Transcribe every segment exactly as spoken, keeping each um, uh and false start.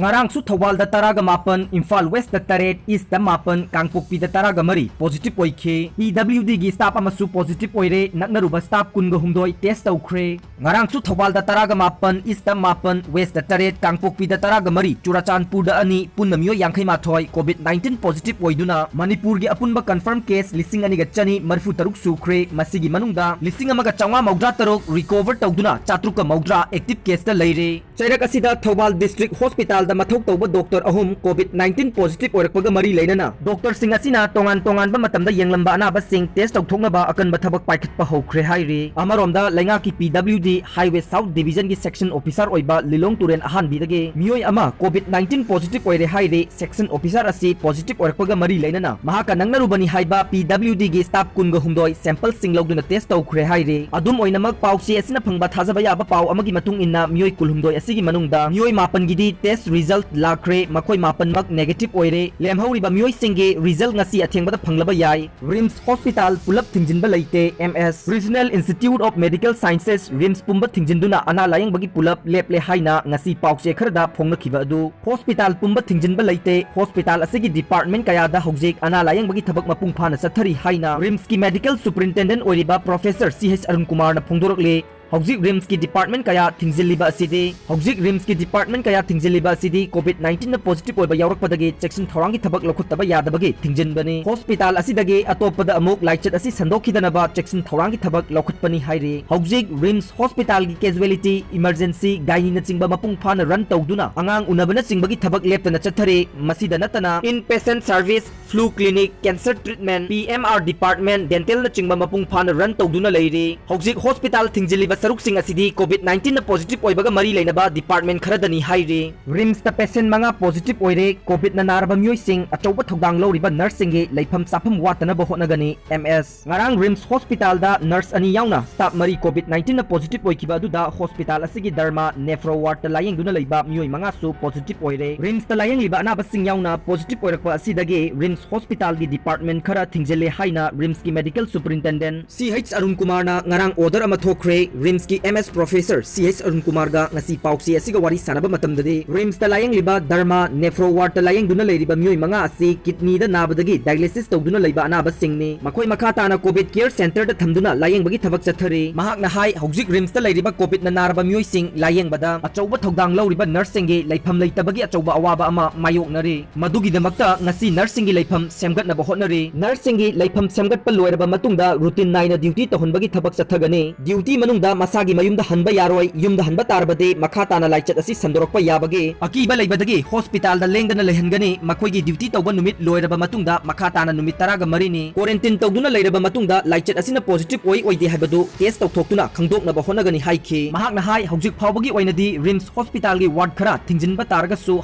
ꯉꯔꯥꯡꯁꯨ ꯊꯧꯕꯥꯜꯗ ꯇꯔꯥꯒ ꯃꯥꯄꯟ, ꯏꯝꯐꯥꯜ ꯋꯦꯁꯇ ꯇꯔꯦꯠ, ꯏꯁꯇ ꯃꯥꯄꯟ, ꯀꯥꯡꯄꯣꯛꯄꯤꯗ ꯇꯔꯥꯒ ꯃꯔꯤ positive ꯑꯣꯏꯈꯤ꯫ ꯄꯤ ꯗꯕ꯭ꯂꯤꯎ ꯗꯤꯒꯤ staff ꯑꯃꯁꯨ positive ꯑꯣꯏꯔꯦ꯫ ꯅꯛꯅꯔꯨꯕ staff ꯀꯨꯟꯒ ꯍꯨꯝꯗꯣꯏ test ꯇꯧꯈ꯭ꯔꯦ꯫ ꯉꯔꯥꯡꯁꯨ ꯊꯧꯕꯥꯜꯗ ꯇꯔꯥꯒ ꯃꯥꯄꯟ, ꯏꯁꯇ ꯃꯥꯄꯟ, ꯋꯦꯁꯇ ꯇꯔꯦꯠ, ꯀꯥꯡꯄꯣꯛꯄꯤꯗ ꯇꯔꯥꯒ ꯃꯔꯤ, ꯆꯨꯔꯥꯆꯥꯟꯄꯨꯔꯗ ꯑꯅꯤ, ꯄꯨꯟꯅ ꯃꯤꯑꯣꯏ ꯌꯥꯡꯈꯩ ꯃꯥꯊꯣꯏ COVID nineteen positive ꯑꯣꯏꯗꯨꯅ ꯃꯅꯤꯄꯨꯔꯒꯤ ꯑꯄꯨꯟꯕ confirm case ꯂꯤꯁꯤꯡ ꯑꯅꯤꯒ ꯆꯅꯤ ꯃꯔꯤꯐꯨ ꯇꯔꯨꯛ ꯁꯨꯈ꯭ꯔꯦ꯫ ꯃꯁꯤꯒꯤ ꯃꯅꯨꯡꯗ ꯂꯤꯁꯤꯡ ꯑꯃꯒ ꯆꯥꯝꯃꯉꯥ ꯃꯧꯗ꯭ꯔꯥ ꯇꯔꯨꯛ recover ꯇꯧꯗꯨꯅ ꯆꯥꯇ꯭ꯔꯨꯛꯀ ꯃꯧꯗ꯭ꯔꯥ active caseꯇ ꯂꯩꯔꯦ꯫ ꯆꯩꯔꯛ ꯑꯁꯤꯗ ꯊꯧꯕꯥꯜ district hospitalꯗ ꯃꯊꯧ ꯇꯧꯕ doctor ꯑꯍꯨꯝ COVID nineteen positive ꯑꯣꯏꯔꯛꯄꯒ ꯃꯔꯤ ꯂꯩꯅꯅ doctorꯁꯤꯡ ꯑꯁꯤꯅ ꯇꯣꯉꯥꯟ ꯇꯣꯉꯥꯟꯕ ꯃꯇꯝꯗ ꯌꯦꯡꯂꯝꯕ ꯑꯅꯥꯕꯁꯤꯡ test ꯇꯧꯊꯣꯛꯅꯕ ꯑꯀꯟꯕ ꯊꯕꯛ ꯄꯥꯏꯈꯠꯄ ꯍꯧꯈ꯭ꯔꯦ ꯍꯥꯏꯔꯤ꯫ ꯑꯃꯔꯣꯝꯗ ꯂꯩꯉꯥꯛꯀꯤ ꯄꯤ ꯗꯕ꯭ꯂꯤꯎ ꯗꯤ Highway South Divisionꯒꯤ section officer ꯑꯣꯏꯕ ꯂꯤꯂꯣꯡ ꯇꯨꯔꯦꯟ ꯑꯍꯥꯟꯕꯤꯗꯒꯤ ꯃꯤꯑꯣꯏ ꯑꯃ COVID nineteen positive ꯑꯣꯏꯔꯦ ꯍꯥꯏꯔꯤ꯫ Section officer ꯑꯁꯤ positive ꯑꯣꯏꯔꯛꯄꯒ ꯃꯔꯤ ꯂꯩꯅꯅ ꯃꯍꯥꯛꯀ ꯅꯛꯅꯔꯨꯕꯅꯤ ꯍꯥꯏꯕ ꯄꯤ ꯗꯕ꯭ꯂꯤꯎ ꯗꯤꯒꯤ staff ꯀꯨꯟꯒ ꯍꯨꯝꯗꯣꯏ sampleꯁꯤꯡ ꯂꯧꯗꯨꯅ test ꯇꯧꯈ꯭ꯔꯦ ꯍꯥꯏꯔꯤ꯫ ꯑꯗꯨꯝ ꯑꯣꯏꯅꯃꯛ, ꯄꯥꯎꯆꯦ ꯑꯁꯤꯅ ꯐꯪꯕ ꯊꯥꯖꯕ ꯌꯥꯕ ꯄꯥꯎ ꯑꯃꯒꯤ ꯃꯇꯨꯡ ꯏꯟꯅ ꯃꯤꯑꯣꯏ ꯀꯨꯟꯍꯨꯝꯗꯣꯏ ꯑꯁꯤꯒꯤ ꯃꯅꯨꯡꯗ ꯃꯤꯑꯣꯏ ꯃꯥꯄꯟꯒꯤꯗꯤ test result ꯂꯥꯛꯈ꯭ꯔꯦ, ꯃꯈꯣꯏ ꯃꯥꯄꯟꯃꯛ negative ꯑꯣꯏꯔꯦ꯫ ꯂꯦꯝꯍꯧꯔꯤꯕ ꯃꯤꯑꯣꯏꯁꯤꯡꯒꯤ result ꯉꯁꯤ ꯑꯊꯦꯡꯕꯗ ꯐꯪꯂꯕ ꯌꯥꯏ꯫ RIMS hospital ꯄꯨꯂꯞ ꯊꯤꯡꯖꯤꯟꯕ ꯂꯩꯇꯦ, M S. Regional Institute of Medical Sciences, RIMS ꯄꯨꯝꯕ ꯊꯤꯡꯖꯤꯟꯗꯨꯅ ꯑꯅꯥ ꯂꯥꯌꯦꯡꯕꯒꯤ ꯄꯨꯂꯞ ꯂꯦꯞꯂꯦ ꯍꯥꯏꯅ ꯉꯁꯤ ꯄꯥꯎꯆꯦ ꯈꯔꯗ ꯐꯣꯡꯅꯈꯤꯕ ꯑꯗꯨ꯫ Hospital ꯄꯨꯝꯕ ꯊꯤꯡꯖꯤꯟꯕ ꯂꯩꯇꯦ꯫ Hospital ꯑꯁꯤꯒꯤ department ꯀꯌꯥꯗ ꯍꯧꯖꯤꯛ ꯑꯅꯥ ꯂꯥꯌꯦꯡꯕꯒꯤ ꯊꯕꯛ ꯃꯄꯨꯡ ꯐꯥꯅ ꯆꯠꯊꯔꯤ ꯍꯥꯏꯅ RIMSꯀꯤ medical superintendent ꯑꯣꯏꯔꯤꯕ Professor ꯁꯤ ꯑꯩꯆ ꯑꯔꯨꯟ ꯀꯨꯃꯥꯔꯅ ꯐꯣꯡꯗꯣꯔꯛꯂꯤ꯫ ꯍꯧꯖꯤꯛ RIMSꯀꯤ department ꯀꯌꯥ ꯊꯤꯡꯖꯤꯜꯂꯤꯕ ꯑꯁꯤꯗꯤ, ꯍꯧꯖꯤꯛ RIMSꯀꯤ department ꯀꯌꯥ ꯊꯤꯡꯖꯤꯜꯂꯤꯕ ꯑꯁꯤꯗꯤ COVID nineteenꯅ positive ꯑꯣꯏꯕ ꯌꯥꯎꯔꯛꯄꯗꯒꯤ ꯆꯦꯛꯁꯤꯟ ꯊꯧꯔꯥꯡꯒꯤ ꯊꯕꯛ ꯂꯧꯈꯠꯇꯕ ꯌꯥꯗꯕꯒꯤ ꯊꯤꯡꯖꯤꯟꯕꯅꯤ꯫ Hospital ꯑꯁꯤꯗꯒꯤ ꯑꯇꯣꯞꯄꯗ ꯑꯃꯨꯛ ꯂꯥꯏꯆꯠ ꯑꯁꯤ ꯁꯟꯗꯣꯛꯈꯤꯗꯅꯕ ꯆꯦꯛꯁꯤꯟ ꯊꯧꯔꯥꯡꯒꯤ ꯊꯕꯛ ꯂꯧꯈꯠꯄꯅꯤ ꯍꯥꯏꯔꯤ꯫ ꯍꯧꯖꯤꯛ RIMS hospitalꯒꯤ casualty, emergency, gyneeꯅꯆꯤꯡꯕ ꯃꯄꯨꯡ ꯐꯥꯅ run ꯇꯧꯗꯨꯅ ꯑꯉꯥꯡ ꯎꯅꯕꯅꯆꯤꯡꯕꯒꯤ ꯊꯕꯛ ꯂꯦꯞꯇꯅ ꯆꯠꯊꯔꯤ꯫ ꯃꯁꯤꯗ ꯅꯠꯇꯅ inpatient service, flu clinic, cancer treatment, P M R department, dentalꯅꯆꯤꯡꯕ ꯃꯄꯨꯡ ꯐꯥꯅ run ꯇꯧꯗꯨꯅ ꯂꯩꯔꯤ꯫ ꯍꯧꯖꯤꯛ hospital ꯊꯤꯡꯖꯤꯜꯂꯤꯕ ꯁꯔꯨꯛꯁꯤꯡ ꯑꯁꯤꯗꯤ COVID nineteenꯅ positive ꯑꯣꯏꯕꯒ ꯃꯔꯤ ꯂꯩꯅꯕ department ꯈꯔꯗꯅꯤ ꯍꯥꯏꯔꯤ꯫ RIMSꯇ patient ꯃꯉꯥ positive ꯑꯣꯏꯔꯦ꯫ COVIDꯅ ꯅꯥꯔꯕ ꯃꯤꯑꯣꯏꯁꯤꯡ ꯑꯆꯧꯕ ꯊꯧꯗꯥꯡ ꯂꯧꯔꯤꯕ nurseꯁꯤꯡꯒꯤ ꯂꯩꯐꯝ ꯆꯥꯐꯝ ꯋꯥꯠꯇꯅꯕ ꯍꯣꯠꯅꯒꯅꯤ, ꯑꯦꯝ ꯑꯦꯁ꯫ ꯉꯔꯥꯡ RIMS hospitalꯗ nurse ꯑꯅꯤ ꯌꯥꯎꯅ staff ꯃꯔꯤ COVID nineteenꯅ positive ꯑꯣꯏꯈꯤꯕ ꯑꯗꯨꯗ hospital ꯑꯁꯤꯒꯤ derma nephro wardꯇ ꯂꯥꯌꯦꯡꯗꯨꯅ ꯂꯩꯕ ꯃꯤꯑꯣꯏ ꯃꯉꯥꯁꯨ positive ꯑꯣꯏꯔꯦ꯫ RIMSꯇ ꯂꯥꯌꯦꯡꯂꯤꯕ ꯑꯅꯥꯕꯁꯤꯡ ꯌꯥꯎꯅ positive ꯑꯣꯏꯔꯛꯄ ꯑꯁꯤꯗꯒꯤ RIMS hospitalꯒꯤ department ꯈꯔ ꯊꯤꯡꯖꯤꯜꯂꯦ ꯍꯥꯏꯅ RIMSꯀꯤ medical superintendent ꯁꯤ ꯑꯩꯆ ꯑꯔꯨꯟ ꯀꯨꯃꯥꯔꯅ ꯉꯔꯥꯡ order ꯑꯃ ꯊꯣꯛꯈ꯭ꯔꯦ꯫ ꯔꯤꯝꯁꯀꯤ ꯑꯦꯝ ꯑꯦꯁ ꯄ꯭ꯔꯣꯐꯦꯁꯔ ꯁꯤ ꯑꯦꯁ ꯑꯔꯨꯟ ꯀꯨꯃꯥꯔꯒ ꯉꯁꯤ ꯄꯥꯎꯆꯦ ꯑꯁꯤꯒ ꯋꯥꯔꯤ ꯁꯥꯟꯅꯕ ꯃꯇꯝꯗꯗꯤ, ꯔꯤꯝꯁꯇ ꯂꯥꯌꯦꯡꯂꯤꯕ ꯙꯔꯃ ꯅꯦꯐ꯭ꯔꯣ ꯋꯥꯔꯗꯇ ꯂꯥꯌꯦꯡꯗꯨꯅ ꯂꯩꯔꯤꯕ ꯃꯤꯑꯣꯏ ꯃꯉꯥ ꯑꯁꯤ ꯀꯤꯗꯅꯤꯗ ꯅꯥꯕꯗꯒꯤ ꯗꯥꯏꯂꯤꯁꯤꯁ ꯇꯧꯗꯨꯅ ꯂꯩꯕ ꯑꯅꯥꯕꯁꯤꯡꯅꯤ꯫ ꯃꯈꯣꯏ ꯃꯈꯥ ꯇꯥꯅ ꯀꯣꯚꯤꯗ ꯀꯤꯌꯔ ꯁꯦꯟꯇꯔꯗ ꯊꯝꯗꯨꯅ ꯂꯥꯌꯦꯡꯕꯒꯤ ꯊꯕꯛ ꯆꯠꯊꯔꯤ꯫ ꯃꯍꯥꯛꯅ ꯍꯥꯏ, ꯍꯧꯖꯤꯛ ꯔꯤꯝꯁꯇ ꯂꯩꯔꯤꯕ ꯀꯣꯚꯤꯗꯅ ꯅꯥꯔꯕ ꯃꯤꯑꯣꯏꯁꯤꯡ ꯂꯥꯌꯦꯡꯕꯗ ꯑꯆꯧꯕ ꯊꯧꯗꯥꯡ ꯂꯧꯔꯤꯕ ꯅꯔꯁꯁꯤꯡꯒꯤ ꯂꯩꯐꯝ ꯂꯩꯇꯕꯒꯤ ꯑꯆꯧꯕ ꯑꯋꯥꯕ ꯑꯃ ꯃꯥꯌꯣꯛꯅꯔꯤ꯫ ꯃꯗꯨꯒꯤꯗꯃꯛꯇ ꯉꯁꯤ ꯅꯔꯁꯁꯤꯡꯒꯤ ꯂꯩꯐꯝ ꯁꯦꯝꯒꯠꯅꯕ ꯍꯣꯠꯅꯔꯤ꯫ ꯅꯔꯁꯁꯤꯡꯒꯤ ꯂꯩꯐꯝ ꯁꯦꯝꯒꯠꯄ ꯂꯣꯏꯔꯕ ꯃꯇꯨꯡꯗ ꯔꯨꯇꯤꯟ ꯅꯥꯏꯅ ꯗ꯭ꯌꯨꯇꯤ ꯇꯧꯍꯟꯕꯒꯤ ꯊꯕꯛ ꯆꯠꯊꯒꯅꯤ꯫ ꯗ꯭ꯌꯨꯇꯤ ꯃꯅꯨꯡꯗ ꯃꯁꯥꯒꯤ ꯃꯌꯨꯝꯗ ꯍꯟꯕ ꯌꯥꯔꯣꯏ꯫ ꯌꯨꯝꯗ ꯍꯟꯕ ꯇꯥꯔꯕꯗꯤ ꯃꯈꯥ ꯇꯥꯅ ꯂꯥꯏꯆꯠ ꯑꯁꯤ ꯁꯟꯗꯣꯔꯛꯄ ꯌꯥꯕꯒꯤ ꯑꯀꯤꯕ ꯂꯩꯕꯗꯒꯤ ꯍꯣꯁꯄꯤꯇꯥꯜꯗ ꯂꯦꯡꯗꯅ ꯂꯩꯍꯟꯒꯅꯤ꯫ ꯃꯈꯣꯏꯒꯤ ꯗ꯭ꯌꯨꯇꯤ ꯇꯧꯕ ꯅꯨꯃꯤꯠ ꯂꯣꯏꯔꯕ ꯃꯇꯨꯡꯗ ꯃꯈꯥ ꯇꯥꯅ ꯅꯨꯃꯤꯠ ꯇꯔꯥꯒ ꯃꯔꯤꯅꯤ ꯀ꯭ꯋꯥꯔꯦꯟꯇꯤꯟ ꯇꯧꯗꯨꯅ ꯂꯩꯔꯕ ꯃꯇꯨꯡꯗ ꯂꯥꯏꯆꯠ ꯑꯁꯤꯅ ꯄꯣꯖꯤꯇꯤꯚ ꯑꯣꯏ ꯑꯣꯏꯗꯦ ꯍꯥꯏꯕꯗꯨ ꯇꯦꯁ ꯇꯧꯊꯣꯛꯇꯨꯅ ꯈꯪꯗꯣꯛꯅꯕ ꯍꯣꯠꯅꯒꯅꯤ ꯍꯥꯏꯈꯤ꯫ ꯃꯍꯥꯛꯅ ꯍꯥꯏ, ꯍꯧꯖꯤꯛ ꯐꯥꯎꯕꯒꯤ ꯑꯣꯏꯅꯗꯤ ꯔꯤꯝꯁ ꯍꯣꯁꯄꯤꯇꯥꯜꯒꯤ ꯋꯥꯔꯗ ꯈꯔ ꯊꯤꯡꯖꯤꯟꯕ ꯇꯥꯔꯒꯁꯨ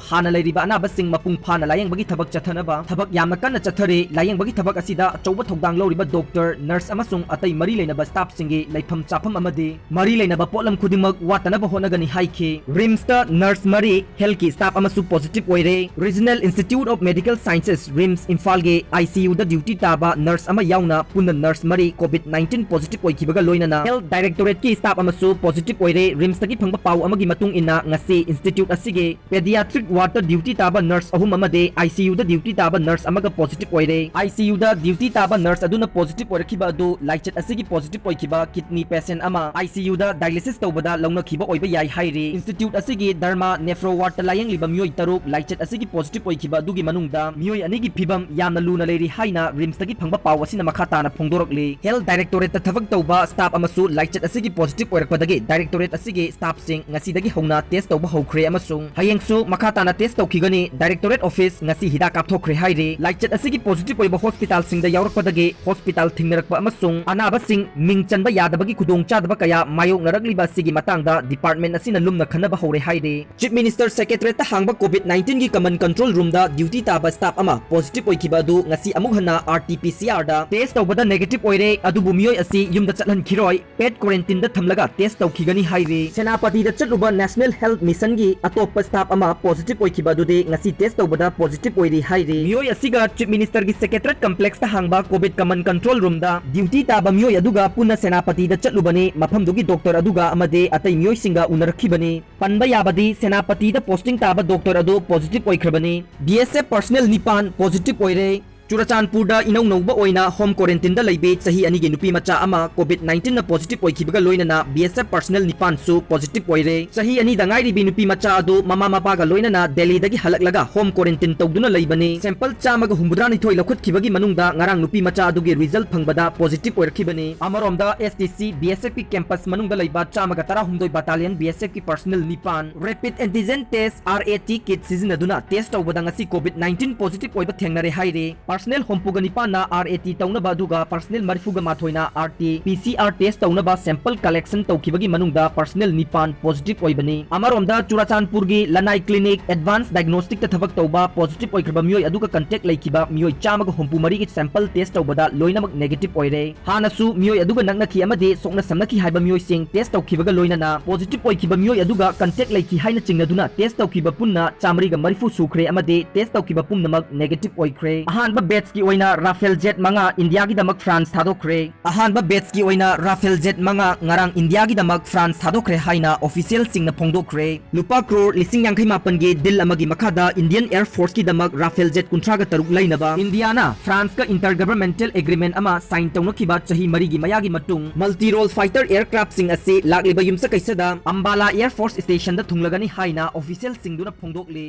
ꯍꯥꯟꯅ ꯂꯩꯔꯤꯕ ꯑꯅꯥꯕꯁꯤꯡ ꯃꯄꯨꯡ ꯐꯥꯅ ꯂꯥꯌꯦꯡꯕꯒꯤ ꯊꯕꯛ ꯆꯠꯊꯅꯕ ꯊꯕꯛ ꯌꯥꯝꯅ ꯀꯟꯅ ꯆꯠꯊꯔꯤ꯫ ꯂꯥꯌꯦꯡꯕꯒꯤ ꯊꯕꯛ ꯑꯁꯤꯗ ꯑꯆꯧꯕ ꯊꯧꯗꯥꯡ ꯂꯧꯔꯤꯕ ꯗꯣꯛꯇꯔ, ꯅꯔꯁ ꯑꯃꯁꯨꯡ ꯑꯇꯩ ꯃꯔꯤ ꯂꯩꯅꯕ ꯁ꯭ꯇꯥꯐꯁꯤꯡꯒꯤ ꯂꯩꯐꯝ ꯆꯥꯐꯝ ꯑꯃꯗꯤ ꯃꯔꯤ ꯂꯩꯅꯕ ꯄꯣꯠꯂꯝ ꯈꯨꯗꯤꯡꯃꯛ ꯋꯥꯠꯇꯅꯕ ꯍꯣꯠꯅꯒꯅꯤ ꯍꯥꯏꯈꯤ꯫ ꯔꯤꯝꯁꯇ ꯅꯔꯁ ꯃꯔꯤ, ꯍꯦꯜꯊꯀꯤ ꯁ꯭ꯇꯥꯐ ꯑꯃꯁꯨ ꯄꯣꯖꯤꯇꯤꯚ ꯑꯣꯏꯔꯦ꯫ Regional institute of medical sciences, RIMS ꯏꯝꯐꯥꯜꯒꯤ ꯑꯥꯏ ꯁꯤ ꯌꯨꯗ ꯗ꯭ꯌꯨꯇꯤ ꯇꯥꯕ ꯅꯔꯁ ꯑꯃ ꯌꯥꯎꯅ ꯄꯨꯟꯅ ꯅꯔꯁ ꯃꯔꯤ ꯀꯣꯚꯤꯗ ꯅꯥꯏꯟꯇꯤꯟ ꯄꯣꯖꯤꯇꯤꯚ ꯑꯣꯏꯈꯤꯕꯒ ꯂꯣꯏꯅꯅ ꯍꯦꯜꯊ ꯗꯥꯏꯔꯦꯛꯇꯣꯔꯦꯠꯀꯤ ꯁ꯭ꯇꯥꯐ ꯑꯃꯁꯨ ꯄꯣꯖꯤꯇꯤꯚ ꯑꯣꯏꯔꯦ꯫ ꯔꯤꯝꯁꯇꯒꯤ ꯐꯪꯕ ꯄꯥꯎ ꯑꯃꯒꯤ ꯃꯇꯨꯡ ꯏꯟꯅ ꯉꯁꯤ ꯏꯟꯁꯇꯤꯇ꯭ꯌꯨꯠ ꯑꯁꯤꯒꯤ ꯄꯦꯗꯤꯌꯥꯇ꯭ꯔꯤꯛ ꯋꯥꯔꯗꯇ ꯗ꯭ꯌꯨꯇꯤ ꯇꯥꯕ ꯅꯔꯁ ꯑꯍꯨꯝ ꯑꯃꯗꯤ ꯑꯥꯏ ꯁꯤ ꯌꯨꯗ ꯗ꯭ꯌꯨꯇꯤ ꯇꯥꯕ ꯅꯔꯁ ꯑꯃꯒ ꯄꯣꯖꯤꯇꯤꯚ ꯑꯣꯏꯔꯦ꯫ ꯑꯥꯏ ꯁꯤ ꯌꯨꯗ ꯗ꯭ꯌꯨꯇꯤ ꯇꯥꯕ ꯅꯔꯁ ꯑꯗꯨꯅ ꯄꯣꯖꯤꯇꯤꯚ ꯑꯣꯏꯔꯛꯈꯤꯕ ꯑꯗꯨ ꯂꯥꯏꯆꯠ ꯑꯁꯤꯒꯤ ꯄꯣꯖꯤꯇꯤꯚ ꯑꯣꯏꯈꯤꯕ ꯀꯤꯗꯅꯤ ꯄꯦꯁꯦꯟ ꯑꯃ ꯑꯥꯏ ꯁꯤ ꯌꯨꯗ ꯗꯥꯏꯂꯤꯁꯤꯁ ꯇꯧꯕꯗ ꯂꯧꯅꯈꯤꯕ ꯑꯣꯏꯕ ꯌꯥꯏ ꯍꯥꯏꯔꯤ꯫ ꯏꯟꯁꯇꯤꯇ꯭ꯌꯨꯠ ꯑꯁꯤꯒꯤ ꯙꯔꯃ ꯅꯦꯐ꯭ꯔꯣ ꯋꯥꯔꯗꯇ ꯂꯥꯌꯦꯡꯂꯤꯕ ꯃꯤꯑꯣꯏ ꯇꯔꯨꯛ ꯂꯥꯏꯆꯠ ꯑꯁꯤꯒꯤ ꯄꯣꯖꯤꯇꯤꯚ ꯑꯣꯏꯈꯤꯕ ꯑꯗꯨꯒꯤ ꯃꯅꯨꯡꯗ ꯃꯤꯑꯣꯏ ꯑꯅꯤꯒꯤ ꯐꯤꯕꯝ ꯌꯥꯝꯅ ꯂꯨꯅ ꯂꯩꯔꯤ ꯍꯥꯏꯅ ꯔꯤꯝꯁꯇꯒꯤ ꯐꯪꯕ ꯄꯥꯎ ꯑꯁꯤꯅ ꯃꯈꯥ ꯇꯥꯅ ꯐꯣꯡꯗꯣꯔꯛꯂꯤ꯫ ꯍꯦꯜꯊ ꯗꯥꯏꯔꯦꯛꯇꯣꯔꯦꯠꯇ ꯊꯕꯛ ꯇꯧꯕ ꯁ꯭ꯇꯥꯐ ꯑꯃꯁꯨ ꯂꯥꯏꯆꯠ ꯑꯁꯤꯒꯤ ꯄꯣꯖꯤꯇꯤꯚ ꯑꯣꯏꯔꯛꯄꯗꯒꯤ ꯗꯥꯏꯔꯦꯛꯇꯣꯔꯦꯠ ꯑꯁꯤꯒꯤ ꯁ꯭ꯇꯥꯐꯁꯤꯡ ꯉꯁꯤꯗꯒꯤ ꯍꯧꯅ ꯇꯦꯁ ꯇꯧꯕ ꯍꯧꯈ꯭ꯔꯦ ꯑꯃꯁꯨꯡ ꯍꯌꯦꯡꯁꯨ ꯃꯈꯥ ꯇꯥꯅ ꯇꯦꯁ ꯇꯧꯈꯤꯒꯅꯤ꯫ ꯗꯥꯏꯔꯦꯛꯇꯣꯔꯦꯠ ꯑꯣꯐꯤꯁ ꯉꯁꯤ ꯍꯤꯗꯥꯛ ꯀꯥꯞꯊꯣꯛꯈ꯭ꯔꯦ ꯍꯥꯏꯔꯤ꯫ ꯂꯥꯏꯆꯠ ꯑꯁꯤꯒꯤ ꯄꯣꯖꯤꯇꯤꯚ ꯑꯣꯏꯕ ꯍꯣꯁꯄꯤꯇꯥꯜꯁꯤꯡꯗ ꯌꯥꯎꯔꯛꯄꯗꯒꯤ ꯍꯣꯁꯄꯤꯇꯥꯜ ꯊꯤꯡꯅꯔꯛꯄ ꯑꯃꯁꯨꯡ ꯑꯅꯥꯕꯁꯤꯡ ꯃꯤꯡ ꯆꯟꯕ ꯌꯥꯗꯕꯒꯤ ꯈꯨꯗꯣꯡꯆꯥꯗꯕ ꯀꯌꯥ ꯃꯥꯌꯣꯛꯅꯔꯛꯂꯤꯕ ꯑꯁꯤꯒꯤ ꯃꯇꯥꯡꯗ ꯗꯤꯄꯥꯔꯠꯃꯦꯟ ꯑꯁꯤꯅ ꯂꯨꯝꯅ ꯈꯟꯅꯕ ꯍꯧꯔꯦ ꯍꯥꯏꯔꯤ꯫ ꯆꯤꯐ ꯃꯤꯅꯤꯁꯇꯔ ꯁꯦꯀ꯭ꯔꯦꯇꯔꯤꯌꯦꯠꯇ ꯍꯥꯡꯕ ꯀꯣꯚꯤꯗ ꯅꯥꯏꯟꯇꯤꯟꯒꯤ ꯀꯃꯟ ꯀꯟꯇ꯭ꯔꯣꯜ ꯔꯨꯝꯗ ꯗ꯭ꯌꯨꯇꯤ ꯇꯥꯕ ꯁ꯭ꯇꯥꯐ ꯑꯃ ꯄꯣꯖꯤꯇꯤꯚ ꯑꯣꯏꯈꯤꯕ ꯑꯗꯨ ꯉꯁꯤ ꯑꯃꯨꯛ ꯍꯟꯅ ꯑꯥꯔ ꯇꯤ ꯄꯤ ꯁꯤ ꯑꯥꯔꯗ ꯇꯦꯁ ꯇꯧꯕꯗ ꯅꯦꯒꯦꯇꯤꯚ ꯑꯣꯏꯔꯦ, ꯑꯗꯨꯕꯨ ꯃꯤꯑꯣꯏ ꯑꯁꯤ ꯌꯨꯝꯗ ꯆꯠꯍꯟꯈꯤꯔꯣꯏ꯫ ꯄꯦꯠ ꯀ꯭ꯋꯥꯔꯦꯟꯇꯤꯟꯗ ꯊꯝꯂꯒ ꯇꯦꯁ ꯇꯧꯈꯤꯒꯅꯤ ꯍꯥꯏꯔꯤ꯫ ꯁꯦꯅꯥꯄꯇꯤꯗ ꯆꯠꯂꯨꯕ ꯅꯦꯁꯅꯦꯜ ꯍꯦꯜꯊ ꯃꯤꯁꯟꯒꯤ ꯑꯇꯣꯞꯄ ꯁ꯭ꯇꯥꯐ ꯑꯃ ꯄꯣꯖꯤꯇꯤꯚ ꯑꯣꯏꯈꯤꯕ ꯑꯗꯨꯗꯤ ꯉꯁꯤ ꯇꯦꯁ ꯇꯧꯕꯗ ꯄꯣꯖꯤꯇꯤꯚ ꯑꯣꯏꯔꯤ ꯍꯥꯏꯔꯤ꯫ ꯃꯤꯑꯣꯏ ꯑꯁꯤꯒ ꯆꯤꯐ ꯃꯤꯅꯤꯁꯇꯔꯒꯤ ꯁꯦꯀ꯭ꯔꯦꯇꯔꯤꯌꯦꯠ ꯀꯝꯄ꯭ꯂꯦꯛꯁꯇ ꯍꯥꯡꯕ ꯀꯣꯚꯤꯗ ꯀꯃꯟ ꯀꯟꯇ꯭ꯔꯣꯜ ꯔꯨꯝꯗ ꯗ꯭ꯌꯨꯇꯤ ꯇꯥꯕ ꯃꯤꯑꯣꯏ ꯑꯗꯨꯒ ꯄꯨꯟꯅ ꯁꯦꯅꯥꯄꯇꯤꯗ ꯆꯠꯂꯨꯕꯅꯤ꯫ ꯃꯐꯝ ꯑꯗꯨꯒꯤ ꯗꯣꯛꯇꯔ ꯑꯗꯨꯒ ꯑꯃꯗꯤ ꯑꯇꯩ ꯃꯤꯑꯣꯏꯁꯤꯡꯒ ꯎꯅꯔꯛꯈꯤꯕꯅꯤ꯫ ꯄꯟꯕ ꯌꯥꯕꯗꯤ ꯁꯦꯅꯥꯄꯇꯤꯗ ꯄꯣꯁꯇꯤꯡ ꯇꯥꯕ ꯗꯣꯛꯇꯔ ꯑꯗꯨ ꯄꯣꯖꯤꯇꯤꯚ ꯑꯣꯏꯈ꯭ꯔꯕꯅꯤ꯫ ꯕꯤ ꯑꯦꯁ ꯑꯦꯐ ꯄꯔꯁꯅꯦꯜ ꯅꯤꯄꯥꯟ ꯄꯣꯖꯤꯇꯤꯚ ꯑꯣꯏꯔꯦ꯫ ꯆꯨꯔꯆꯥꯟꯄꯨꯔꯗ ꯏꯅꯧ ꯅꯧꯕ ꯑꯣꯏꯅ ꯍꯣꯝ ꯀ꯭ꯋꯥꯔꯦꯟꯇꯤꯟꯗ ꯂꯩꯕꯤ ꯆꯍꯤ ꯑꯅꯤꯒꯤ ꯅꯨꯄꯤ ꯃꯆꯥ ꯑꯃ ꯀꯣꯚꯤꯗ ꯅꯥꯏꯟꯇꯤꯟꯅ ꯄꯣꯖꯤꯇꯤꯚ ꯑꯣꯏꯈꯤꯕꯒ ꯂꯣꯏꯅꯅ ꯕꯤ ꯑꯦꯁ ꯑꯦꯐ ꯄꯔꯁꯅꯦꯜ ꯅꯤꯄꯥꯟꯁꯨ ꯄꯣꯖꯤꯇꯤꯚ ꯑꯣꯏꯔꯦ꯫ ꯆꯍꯤ ꯑꯅꯤꯗ ꯉꯥꯏꯔꯤꯕꯤ ꯅꯨꯄꯤ ꯃꯆꯥ ꯑꯗꯨ ꯃꯃꯥ ꯃꯄꯥꯒ ꯂꯣꯏꯅꯅ ꯗꯦꯜꯂꯤꯗꯒꯤ ꯍꯜꯂꯛꯂꯒ ꯍꯣꯝ ꯀ꯭ꯋꯥꯔꯦꯟꯇꯤꯟ ꯇꯧꯗꯨꯅ ꯂꯩꯕꯅꯤ꯫ ꯁꯦꯝꯄꯜ ꯆꯥꯝꯃꯒ ꯍꯨꯝꯐꯨꯇꯔꯥꯅꯤꯊꯣꯏ ꯂꯧꯈꯠꯈꯤꯕꯒꯤ ꯃꯅꯨꯡꯗ ꯉꯔꯥꯡ ꯅꯨꯄꯤ ꯃꯆꯥ ꯑꯗꯨꯒꯤ ꯔꯤꯖꯜ ꯐꯪꯕꯗ ꯄꯣꯖꯤꯇꯤꯚ ꯑꯣꯏꯔꯛꯈꯤꯕꯅꯤ꯫ ꯑꯃꯔꯣꯝꯗ, ꯑꯦꯁ ꯇꯤ ꯁꯤ ꯕꯤ ꯑꯦꯁ ꯑꯦꯐꯀꯤ ꯀꯦꯝꯄꯁ ꯃꯅꯨꯡꯗ ꯂꯩꯕ ꯆꯥꯝꯃꯒ ꯇꯔꯥꯍꯨꯝꯗꯣꯏ ꯕꯥꯇꯥꯂꯤꯌꯟ ꯕꯤ ꯑꯦꯁ ꯑꯦꯐꯀꯤ ꯄꯔꯁꯅꯦꯜ ꯅꯤꯄꯥꯟ rapid antigen test, R A T, kit ꯁꯤꯖꯤꯟꯅꯗꯨꯅ ꯇꯦꯁ ꯇꯧꯕꯗ ꯉꯁꯤ ꯀꯣꯚꯤꯗ ꯅꯥꯏꯟꯇꯤꯟ ꯄꯣꯖꯤꯇꯤꯚ ꯑꯣꯏꯕ ꯊꯦꯡꯅꯔꯦ ꯍꯥꯏꯔꯦ꯫ ꯄꯔꯁꯅꯦꯜ ꯍꯨꯝꯐꯨꯒ ꯅꯤꯄꯥꯟꯅ ꯑꯥꯔ ꯑꯦ ꯇꯤ ꯇꯧꯅꯕ, ꯑꯗꯨꯒ ꯄꯔꯁꯅꯦꯜ ꯃꯔꯤꯐꯨꯒ ꯃꯥꯊꯣꯏꯅ R T P C R test ꯇꯧꯅꯕ ꯁꯦꯝꯄꯜ ꯀꯂꯦꯛꯁꯟ ꯇꯧꯈꯤꯕꯒꯤ ꯃꯅꯨꯡꯗ ꯄꯔꯁꯅꯦꯜ ꯅꯤꯄꯥꯟ ꯄꯣꯖꯤꯇꯤꯚ ꯑꯣꯏꯕꯅꯤ꯫ ꯑꯃꯔꯣꯝꯗ, ꯆꯨꯔꯆꯥꯟꯄꯨꯔꯒꯤ ꯂꯅꯥꯏ ꯀ꯭ꯂꯤꯅꯤꯛ ꯑꯦꯗꯚꯥꯟꯁ ꯗꯥꯏꯒꯅꯣꯁꯇꯤꯛꯇ ꯊꯕꯛ ꯇꯧꯕ ꯄꯣꯖꯤꯇꯤꯚ ꯑꯣꯏꯈ꯭ꯔꯕ ꯃꯤꯑꯣꯏ ꯑꯗꯨꯒ ꯀꯟꯇꯦꯛ ꯂꯩꯈꯤꯕ ꯃꯤꯑꯣꯏ ꯆꯥꯝꯃꯒ ꯍꯨꯝꯐꯨ ꯃꯔꯤꯒꯤ ꯁꯦꯝꯄꯜ ꯇꯦꯁ ꯇꯧꯕꯗ ꯂꯣꯏꯅꯃꯛ ꯅꯦꯒꯦꯇꯤꯚ ꯑꯣꯏꯔꯦ꯫ ꯍꯥꯟꯅꯁꯨ ꯃꯤꯑꯣꯏ ꯑꯗꯨꯒ ꯅꯛꯅꯈꯤ ꯑꯃꯗꯤ ꯁꯣꯛꯅ ꯁꯝꯅꯈꯤ ꯍꯥꯏꯕ ꯃꯤꯑꯣꯏꯁꯤꯡ ꯇꯦꯁ ꯇꯧꯈꯤꯕꯒ ꯂꯣꯏꯅꯅ ꯄꯣꯖꯤꯇꯤꯚ ꯑꯣꯏꯈꯤꯕ ꯃꯤꯑꯣꯏ ꯑꯗꯨꯒ ꯀꯟꯇꯦꯛ ꯂꯩꯈꯤ ꯍꯥꯏꯅ ꯆꯤꯡꯅꯗꯨꯅ ꯇꯦꯁ ꯇꯧꯈꯤꯕ ꯄꯨꯟꯅ ꯆꯥꯃꯔꯤꯒ ꯃꯔꯤꯐꯨ ꯁꯨꯈ꯭ꯔꯦ ꯑꯃꯗꯤ ꯇꯦꯁ ꯇꯧꯈꯤꯕ ꯄꯨꯝꯅꯃꯛ ꯅꯦꯒꯦꯇꯤꯚ ꯑꯣꯏꯈ꯭ꯔꯦ꯫ ꯑꯍꯥꯟꯕ ꯕꯦꯠꯆꯀꯤ ꯑꯣꯏꯅ ꯔꯥꯐꯦꯜ ꯖꯦꯠ ꯃꯉꯥ ꯏꯟꯗꯤꯌꯥꯒꯤꯗꯃꯛ ꯐ꯭ꯔꯥꯟꯁ ꯊꯥꯗꯣꯛꯈ꯭ꯔꯦ꯫ ꯑꯍꯥꯟꯕ ꯕꯦꯠꯆꯀꯤ ꯑꯣꯏꯅ ꯔꯥꯐꯦꯜ ꯖꯦꯠ ꯃꯉꯥ ꯉꯔꯥꯡ ꯏꯟꯗꯤꯌꯥꯒꯤꯗꯃꯛ ꯐ꯭ꯔꯥꯟꯁ ꯊꯥꯗꯣꯛꯈ꯭ꯔꯦ ꯍꯥꯏꯅ ꯑꯣꯐꯤꯁꯤꯌꯦꯜꯁꯤꯡꯅ ꯐꯣꯡꯗꯣꯛꯈ꯭ꯔꯦ꯫ ꯂꯨꯄꯥ ꯀ꯭ꯔꯣꯔ ꯂꯤꯁꯤꯡ ꯌꯥꯡꯈꯩ ꯃꯥꯄꯟꯒꯤ ꯗꯤꯜ ꯑꯃꯒꯤ ꯃꯈꯥꯗ ꯏꯟꯗꯤꯌꯟ ꯑꯦꯌꯔ ꯐꯣꯔꯁꯀꯤꯗꯃꯛ ꯔꯥꯐꯦꯜ ꯖꯦꯠ ꯀꯨꯟꯊ꯭ꯔꯥꯒ ꯇꯔꯨꯛ ꯂꯩꯅꯕ ꯏꯟꯗꯤꯌꯥꯅ ꯐ꯭ꯔꯥꯟꯁꯀ ꯏꯟꯇꯔ ꯒꯚꯔꯟꯃꯦꯟꯇꯦꯜ ꯑꯦꯒ꯭ꯔꯤꯃꯦꯟ ꯑꯃ ꯁꯥꯏꯟ ꯇꯧꯅꯈꯤꯕ ꯆꯍꯤ ꯃꯔꯤꯒꯤ ꯃꯌꯥꯒꯤ ꯃꯇꯨꯡ ꯃꯜꯇꯤ ꯔꯣꯜ ꯐꯥꯏꯇꯔ ꯑꯦꯌꯔꯀ꯭ꯔꯥꯐꯁꯤꯡ ꯑꯁꯤ ꯂꯥꯛꯂꯤꯕ ꯌꯨꯝꯁꯀꯩꯁꯗ ꯑꯝꯕꯥꯂꯥ ꯑꯦꯌꯔ ꯐꯣꯔꯁ ꯁ꯭ꯇꯦꯁꯟꯗ ꯊꯨꯡꯂꯒꯅꯤ ꯍꯥꯏꯅ ꯑꯣꯐꯤꯁꯤꯌꯦꯜꯁꯤꯡꯗꯨꯅ ꯐꯣꯡꯗꯣꯛꯂꯤ꯫